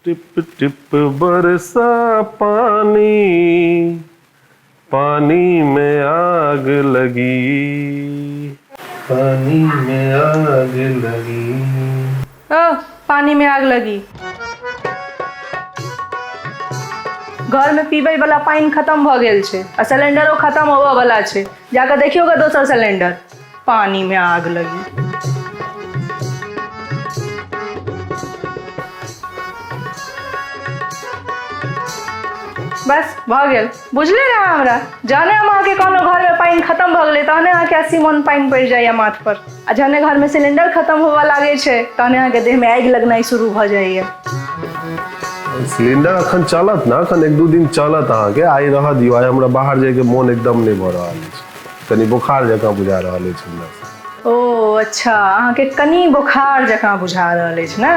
Tip tip बरसा पानी, पानी में आग लगी, पानी में आग लगी। ओ पानी में आग लगी। घर में पीबै वाला पानि खत्म भऽ गेल छै आ सिलेंडरो खत्म होबऽ वाला छै। जाकऽ देखियौ ग दोसर सिलेंडर। पानी में आग लगी। बस भऽ गेल। बुझले रहए हमरा, जहने हम अहाँके कहलहुँ घरमे पानि खत्म भऽ गेलै तहने अहाँके 80 मन पानि पड़ि जाइए माथ पर, आ जहने घरमे सिलेंडर खत्म होबऽ लागै छै तहने अहाँके देहमे आगि लगनाइ शुरू भऽ जाइए। सिलेंडर अखन चलत ने, अखन 1-2 दिन चलत अहाँके। आइ रहऽ दियौ, आइ हमरा बाहर जाइके मोन एकदम नहि भऽ रहल अछि, कनि बोखार जकाँ बुझा रहल अछि हमरा। ओ अच्छा, अहाँके कनि बोखार जकाँ बुझा रहल अछि ने?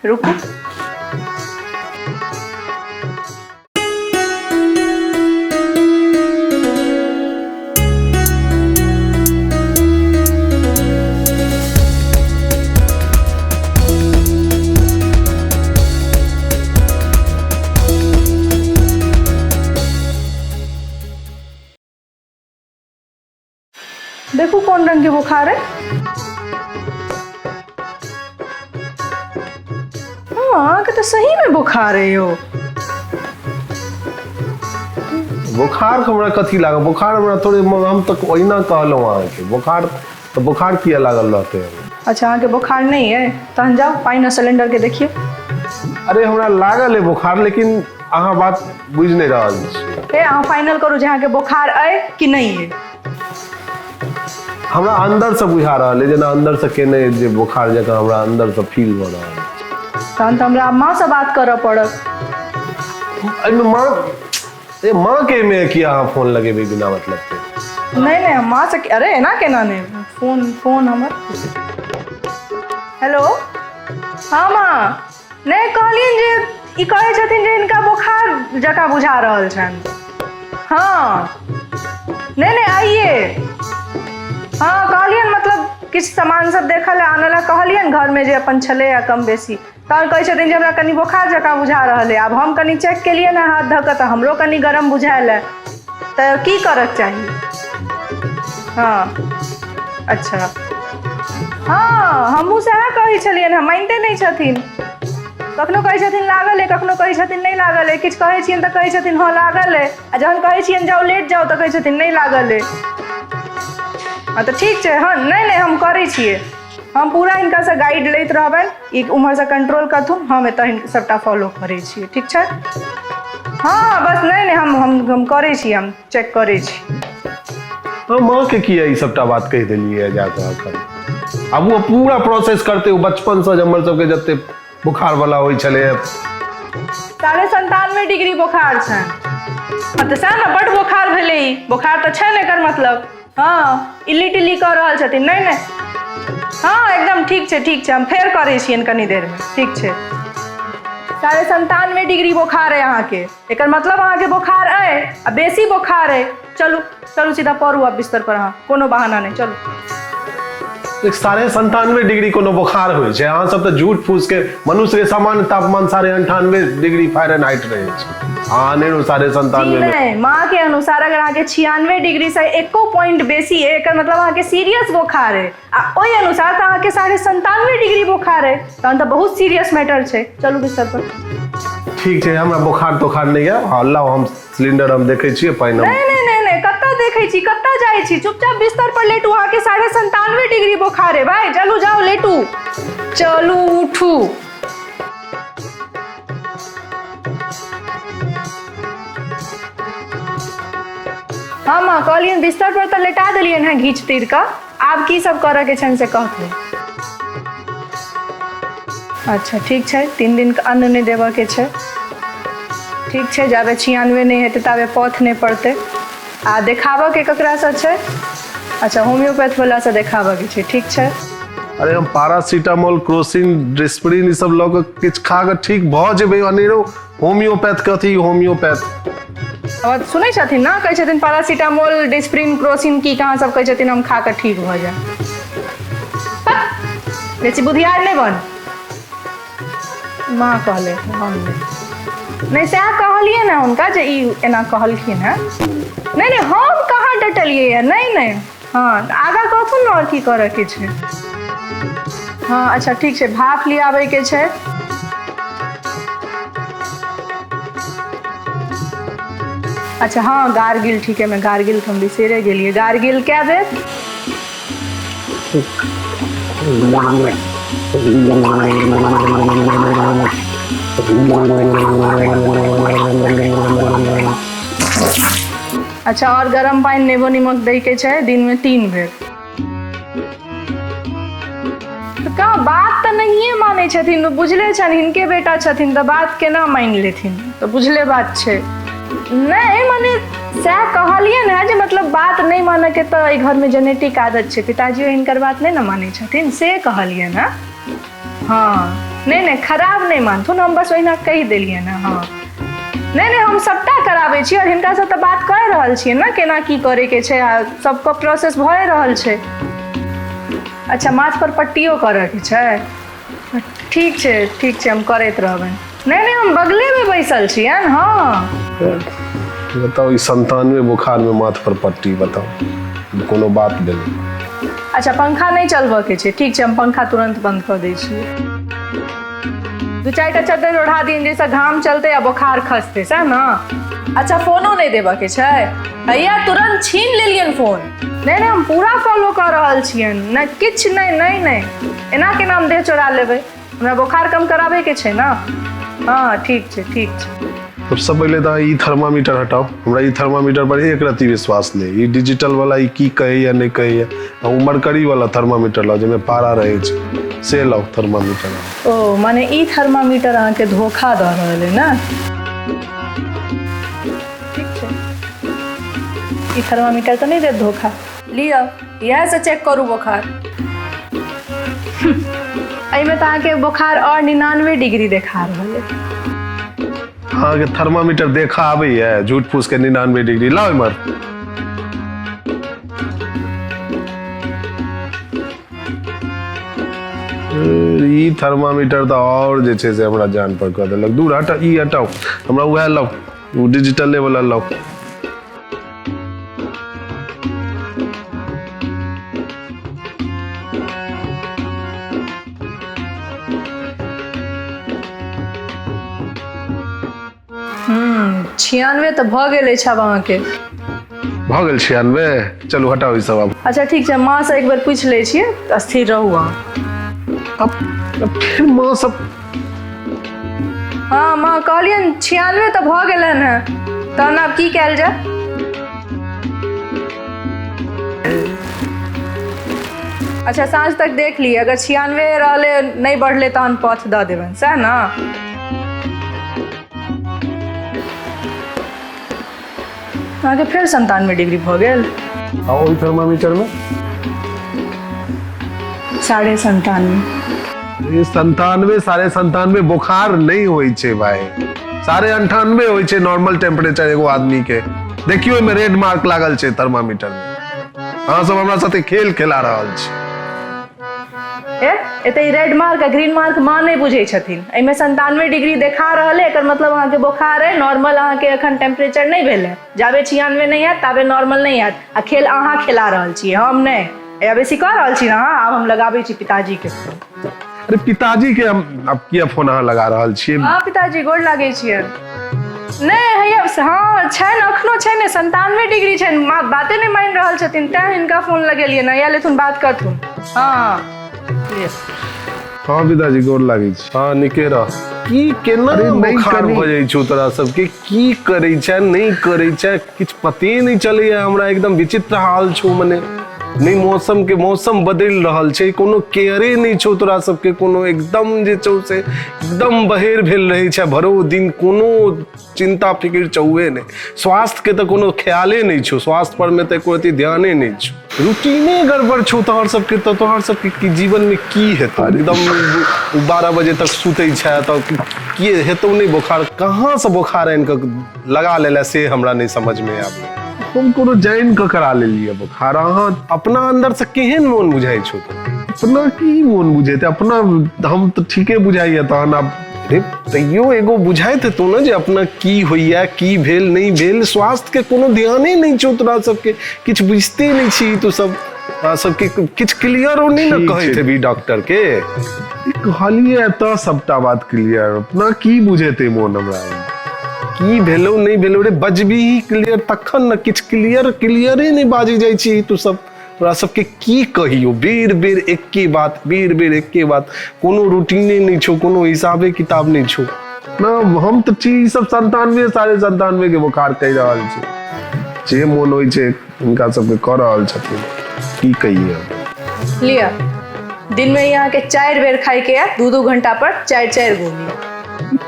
रुकू। देखू कोन रंग के बुखार है। हाँ, अहाँके तऽ सही में बुखार है यौ। बोखार हमरा कथी लागल? बोखार हमरा थोड़े, हम तऽ ओहिना कहलहुँ अहाँके। बोखार तऽ बोखार किया लागल रहतै हमरा? अच्छा, अहाँके बोखार नहीं है? तहन जाउ पानि आ सिलेंडर के देखियौ। अरे हमरा लागल है बोखार, लेकिन अहाँ बात बुझि नहि रहल छी। हे, अहाँ फाइनल करू जे अहाँके बोखार अइ कि नहीं है। हमरा अंदर से बुझा रहल है, जेना अंदर से केने जे बोखार जकाँ हमरा अंदर से फील भऽ रहल है। तहन तऽ हमरा माँ से बात करऽ पड़त। एहिमे माँ, ए माँ के एहिमे किया अहाँ फोन लगेबै बिना मतलब के? नहीं नहीं, माँ से, अरे एना केना नहि, फोन फोन हमर। हेलो, हाँ माँ, नहि कहलियनि जे ई कहै छथिन जे हिनका बोखार जकाँ बुझा रहल छनि। हाँ नहि नहि, आइए। हाँ कहलियनि, मतलब किछु सामान सब देखऽ लए आनऽ लए कहलियनि घरमे जे अपन छलैए कम बेसी, तहन कहै छथिन जे हमरा कनि बोखार जकाँ बुझा रहल अइ। आब हम कनि चेक केलियनि हँ हाथ धऽ कऽ तऽ हमरो कनि गरम बुझायल हँ, तऽ की करऽके चाही? हाँ अच्छा, हाँ हमहूँ सएह कहै छलियनि हँ, मानिते नहि छथिन। कखनो कहै छथिन लागल अइ, कखनो कहै छथिन नहि लागल अइ। किछु कहै छियनि तऽ कहै छथिन हँ लागल अइ, आ जहन कहै छियनि जाउ लेट जाउ तऽ कहै छथिन नहि लागल अइ। हँ तऽ ठीक छै। हँ नहि नहि, हम करै छियै, हम पूरा हिनकासँ गाइड लैत रहबनि। ई उम्हरसँ कंट्रोल करथुन, हम एतऽ सबटा फॉलो करै छियै। ठीक छै? हँ बस, नहि नहि, हम हम हम करै छी, हम चेक करै छी। हम माँ के किया ई सबटा बात कहि देलियै जाकऽ? अखन आब ओ पूरा प्रोसेस करते। ओ बचपनसँ हमर सबके जते बुखार वाला होइ छलै। 97.5 डिग्री बोखार छनि। हँ तऽ सएह ने, बड्ड बोखार भेलै ई। बोखार तऽ छनि एकर मतलब। हाँ इल्ली टिल्ली कऽ रहल छथिन। नहि नहि, हाँ एकदम ठीक छै, ठीक छै, हम फेर करै छियनि कनि देरमे। ठीक छै। 97.5 डिग्री बोखार अइ अहाँके, एकर मतलब अहाँके बोखार अइ आ बेसी बोखार अइ। चलू चलू, सीधा पड़ू आब बिस्तर पर अहाँ, कोनो बहाना नहि, चलू। 97.5 डिग्री कोनो बोखार होइ छै? अहाँ सब तऽ झूठ फूस के। मनुष्य के सामान्य तापमान 98.5 डिग्री फारेनहाइट रहै छै, अहाँ अनेरो 97.5। नहि, माँ के अनुसार अगर अहाँके 96 डिग्री से एको पॉइंट बेसी है, एकर मतलब अहाँके सीरियस बोखार है, आ ओहि अनुसार तऽ अहाँके 97.5 डिग्री बोखार है, तहन तऽ बहुत सीरियस मैटर छै। चलू बिस्तर पर। ठीक छै, हमरा बोखार तोखार नहि यऽ। हँ लाउ, हम सिलेंडर हम देखै छियै, पानि हम नहि नहि नहि नहि, कतऽ देखै छी, कतऽ जाइ छी? चुपचाप बिस्तर पर लेटू। अहाँके 97.5 डिग्री बोखार है भाई। चलू जाउ लेटू, चलू उठू। हाँ माँ, कहलियनि बिस्तर पर तऽ लेटा देलियनि हँ घीच तीर कऽ, आब की सब करऽ के छनि से कहथिन। अच्छा ठीक छै, 3 दिन के अन्न नहि देबऽ के छै। ठीक छै, जाबे 96 नहि हेतै ताबे पथ नहि पड़तै। आ देखाबऽ के ककरासँ छै? अच्छा, होम्योपैथ वाला से देखाबऽ के छै। ठीक छै। अरे हम पारासीटामोल, क्रोसिन, डिस्प्रिन ई सब लऽ कऽ किछु खा कऽ ठीक भऽ जेबै। अनेरो होम्योपैथ, कथी होम्योपैथ? आवाज सुनै छथिन ने? कहै छथिन पारासीटामोल, डिस्प्रिन, क्रोसिन, की कहाँ सब कहै छथिन, हम खा कऽ ठीक भऽ जायब। बेसी बुधियार नहि बन। माँ कहले हम नहि। नहि सएह कहलियै ने हुनका जे ई एना कहलखिन हेँ। नहि नहि, हम कहाँ डटलियै हँ। नहि नहि, हँ, आगाँ कहथुन ने, आओर की करऽके छै? हँ, अच्छा ठीक छै, भाफ लियाबैके छै। अच्छा हँ, गार्गिल ठीक है, गार्गिल तऽ हम बिसरे गेलियै। गार्गिल कए बेर? अच्छा, आओर गरम पानि नेबो निमक दैके छै दिनमे 3 बेर। तऽ कहाँ बात तऽ नहिए मानै छथिन, बुझले छनि हिनके बेटा छथिन तऽ बात केना मानि लेथिन, तऽ बुझले बात छै। नहि माने सएह कहलियै ने जे मतलब बात नहि मानऽके तऽ एहि घरमे जेनेटिक आदत छै, पिताजियो हिनकर बात नहि ने मानै छथिन, से कहलियै ने। हँ, नहि नहि, खराब नहि मानथुन, हम बस ओहिना कहि देलियै ने। हँ, नहि नहि, हम सभटा कराबै छी आओर हिनकासँ तऽ बात कऽ रहल छियै ने केना की करैके छै, आ सबके प्रोसेस भए रहल छै। अच्छा, माथ पर पट्टियो करऽके छै? ठीक छै, ठीक छै, हम करैत रहबनि। नहि नहि, हम बगलेमे बैसल छियनि। हँ, बताउ, ई 97 बोखारमे माथ पर पट्टी, बताउ कोनो बात भेलै? अच्छा, पंखा नहि चलबऽके छै? ठीक छै, हम पंखा तुरन्त बंद कऽ दै छियै। दू चारिटा चद्दर ओढ़ा दियनि जाहिसँ घाम चलतै आ बोखार खसतै, सएह ने? अच्छा, फोनो नहि देबऽके छै? हैया तुरन्त छीन लेलियनि फोन। नहि नहि, हम पूरा फॉलो कऽ रहल छियनि। नहि, किछु नहि। नहि नहि, एना केना हम देह चोरा लेबै? हमरा बोखार कम कराबैके छै ने। हँ, ठीक छै, ठीक छै। सबसँ पहिले तऽ ई थर्मामीटर हटाउ। हमरा ई थर्मामीटर पर एक रत्ती विश्वास नहि। ई डिजिटल वाला ई की कहैया नहि कहैया। आ ओ मरकरी वाला थर्मामीटर लाउ, जाहिमे पारा रहै छै, से लाउ थर्मामीटर। ओ माने ई थर्मामीटर अहाँके धोखा दऽ रहल अइ ने? ठीक छै, ई थर्मामीटर तऽ नहि देत धोखा। लिअ, इएहसँ चेक करू बोखार। एहिमे तऽ अहाँके बोखार आओर 99 डिग्री देखा रहल अइ। अहाँके थर्मामीटर देखा आबैया? झूठ फूस के 99 डिग्री, लाउ इम्हर। ई थर्मामीटर तऽ आओर जे छै से हमरा जान पर कऽ देलक। दूर हटा, ई हटाउ, हमरा उएह लाउ, ओ डिजिटले वाला लाउ। 96 तऽ भऽ गेल अछि आब अहाँके। भऽ गेल 96? चलू, हटाउ ई सब आब। अच्छा ठीक छै, माँसँ एक बेर पूछि लै छियै, तऽ स्थिर रहू अहाँ। अब फेर माँ सब? हँ माँ, कहलियनि 96 तऽ भऽ गेलनि हेँ, तहन आब की कयल जाय? अच्छा, साँझ तक देख लियै, अगर 96 रहलै, नहि बढ़लै, तहन पथ दऽ देबनि, सएह ने? अहाँके फेर 97 डिग्री भऽ गेल। आ ओहि थर्मामीटरमे? 97.5। ई 97, 97.5 बोखार नहि होइ छै भाई, 98.5 होइ छै नॉर्मल टेम्परेचर एगो आदमी के। देखियौ, ओहिमे रेड मार्क लागल छै थर्मामीटर मे। अहाँ सब हमरा साथे खेल खेला रहल छी। ए, एते ई रेड मार्क आ ग्रीन मार्क माँ नहि बुझै छथिन। एहिमे 97 डिग्री देखा रहल है, एकर मतलब अहाँके बोखार है। नॉर्मल अहाँके एखन टेम्परेचर नहि भेल है। जाबे 96 नहि हैत ताबे नॉर्मल नहि हैत। आ खेल अहाँ खेला रहल छियै, हम नहि। या बेसी कऽ रहल छी ने अहाँ। आब हम लगाबै छी पिताजीके फोन। अरे, पिताजी के हम अब किया फोन अहाँ लगा रहल छियै? हँ पिताजी, गोर लागै छियै। नहि हैया, हँ छनि, अखनो छै ने, 97 डिग्री छनि। माँ बाते नहि मानि रहल छथिन, तैं हिनका फोन लगेलियै ने। या लेथुन, बात करथुन। हँ, लिअ। हँ पिताजी, गोर लागै छी। हँ, निके रह। की केना अरे नहि बोखार भऽ जाइ छौ तोरा सबके? की करै छै नहि करै छै, किछु पते नहि चलैया हमरा। एकदम विचित्र हाल छौ। मने नहि मौसम के, मौसम बदलि रहल छै, कोनो केयरे नहि छौ तोरा सबके कोनो। एकदम जे छौ से एकदम बहेर भेल रहै छै भरो दिन। कोनो चिंता फिकिर छौहे नहि। स्वास्थ्य के तऽ कोनो ख्याले नहि छौ। स्वास्थ्य पर मे तऽ एको रत्ती ध्याने नहि छौ। रूटीने गड़बड़ छौ तोहर सबके। तऽ तोहर सबके की जीवन मे की हेतौ? एकदम 12 बजे तक सुतै छै तऽ की हेतौ नहि बोखार? कहाँ से बोखार आनि कऽ लगा लेला, से हमरा नहि समझ मे आबै। हम कोनो जानि कऽ करा लेलियै बोखार? अहाँ अपना अंदर से केहन मोन बुझाइ छौ तोरा? अपना की मोन बुझेतै? अपना हम तऽ ठीके बुझाइया। तहन आब अरे तैयो एगो बुझाइत हेतौ ने जे अपना की होइया, की भेल नहि भेल। स्वास्थ्य के कोनो ध्याने नहि छौ तोरा सबके, किछु बुझिते नहि छी तू सब। तोरा सबके किछु क्लियरो नहि ने ठीक कहैत छै। हेबी डॉक्टर के। ई कहलियै तऽ सबटा बात क्लियर, अपना की बुझेतै मोन हमरा की भेलौ नहि भेलौ। रे बजबीही क्लियर तखन ने, किछु क्लियर क्लियरे नहि बाजि जाइ छी तू सब। तोरा सबके की कहियौ, बेर बेर एक्के बात, बेर बेर एक्के बात, कोनो रूटीने नहि छौ, कोनो हिसाबे किताब नहि छौ न। हम तऽ छी ई सब 97 97.5 के बोखार कहि रहल छी, जे मोन होइ छै हिनका सबके कऽ रहल छथिन, की कहियै हम। लिअ, दिनमे ई अहाँके 4 बेर खाइके यऽ, 2-2 घंटा पर 4-4 गोली।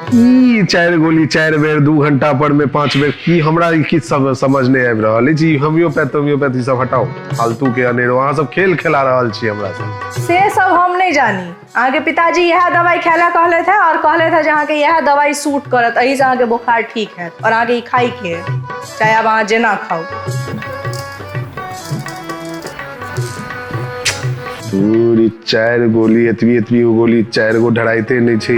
की 4 गोली 4 बेर 2 घंटा पर में 5 बेर की? हमरा ई किछु सब समझ नहि आबि रहल अछि। ई होम्योपैथ होम्योपैथ ई सब हटाउ, फालतू के अनेरो अहाँ सब खेल खेला रहल छी हमरा सब। से सब हम नहि जानी, अहाँके पिताजी इएह दवाइ खाय लए कहलथि है और कहलथि है जे अहाँके इएह दवाइ सूट करत, एहिसँ अहाँके बोखार ठीक हैत और अहाँके ई खाइके है, चाहे आब अहाँ जेना खाउ। दूर, ई 4 गोली, एतबी एतबी गो गोली 4 गो ढराइते नहि छै।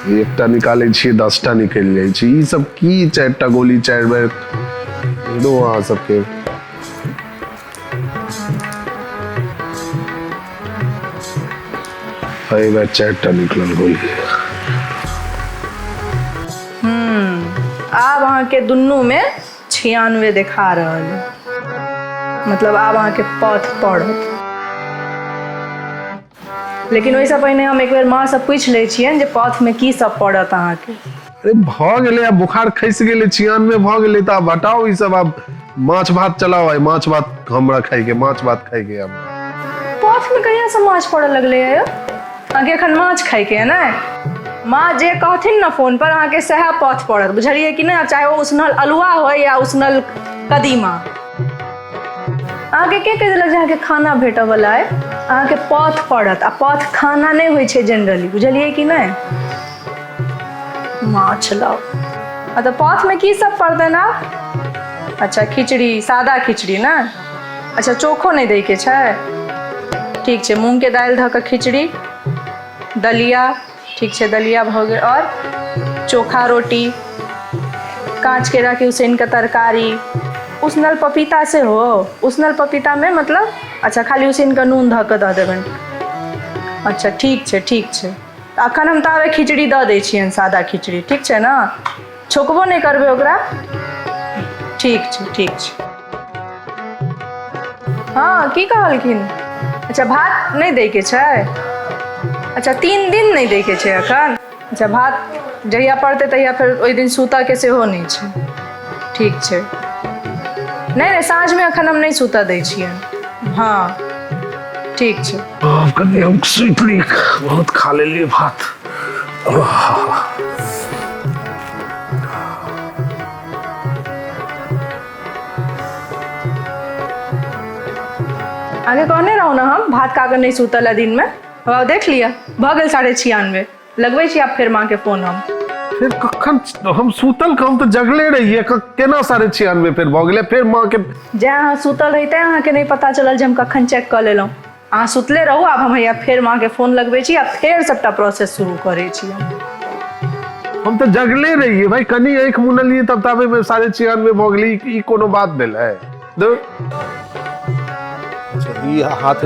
ई एकटा निकालै छियै 10टा निकलि जाइ छै। ई सब की 4टा गोली 4 बेर दो अहाँ सबके। एहि बेर 4टा निकलल गोली। आब अहाँके दुनूमे 96 देखा रहल है, मतलब आब अहाँके पथ पड़त। लेकिन ओहिसँ पहिने हम एक बेर माँसँ पूछि लै छियनि जे पथमे की सब पड़त अहाँके। अरे भऽ गेलै, आब बोखार खसि गेलै, 96 भऽ गेलै, तऽ आब हटाउ ई सब, आब माछ भात चलाउ। आइ माछ भात हमरा खाइके, माछ भात खाइके आब। पथमे कहियासँ माछ पड़ऽ लगलै यौ? अहाँके एखन माछ खाइके है ने? माँ जे कहथिन ने फोन पर अहाँके सएह पथ पड़त, बुझलियै कि नहि? चाहे ओ उसनल अलुआ होय या उसनल कदीमा। अहाँके के कहि देलक जे अहाँके खाना भेटऽ वला अइ? अहाँके पथ पड़त, आ पथ खाना नहि होइ छै जेनरली, बुझलियै कि नहि? माछ लाउ। आ तऽ पथमे की सब पड़तनि आब? अच्छा खिचड़ी, सादा खिचड़ी ने? अच्छा चोखो नहि दैके छै? ठीक छै, मूँगके दालि धऽ कऽ खिचड़ी, दलिया, ठीक छै, दलिया भऽ गेल, आओर चोखा रोटी, काँच केराके उसनि कऽ तरकारी, उसनल पपीता सेहो। उसनल पपीतामे मतलब अच्छा खाली उसनि कऽ नून धऽ कऽ दऽ देबनि। अच्छा ठीक छै, ठीक छै, तऽ एखन हम ताबे खिचड़ी दऽ दै छियनि, सादा खिचड़ी, ठीक छै ने? छौकबो नहि करबै ओकरा। ठीक छै, ठीक छै। हँ की कहलखिन? अच्छा भात नहि दैके छै? अच्छा 3 दिन नहि दैके छै एखन? अच्छा भात जहिया पड़तै तहिया फेर ओहि दिन सुतऽके सेहो नहि छै। ठीक छै। नहि नहि साँझमे एखन हम नहि सुतऽ दै छियनि। हँ ठीक छै। आब कनि हम सुति ली, बहुत खा लेलियै भात। आगे कहने रहू ने हम भात खा कऽ नहि सुतल है दिनमे। बाबा देख लिअ, भऽ गेल 96.5। लगबै छी आब फेर माँके फोन हम। फेर कखन हम सुतल? हम तऽ जगले रहियै, केना 96.5 फेर भऽ गेलै? फेर माँके जै अहाँ सुतल रहिते अहाँके नहि पता चलल जे हम कखन चेक कऽ लेलहुँ। अहाँ सुतले रहू, आब हम हैया फेर माँके फोन लगबै छी आ फेर सबटा प्रोसेस शुरू करै छी। हम तऽ जगले रहियै भाई, कनि आँखि मुनलियै तब ताबेमे 96.5 भऽ गेलै। ई कोनो बात भेलै? अच्छा ई हाथ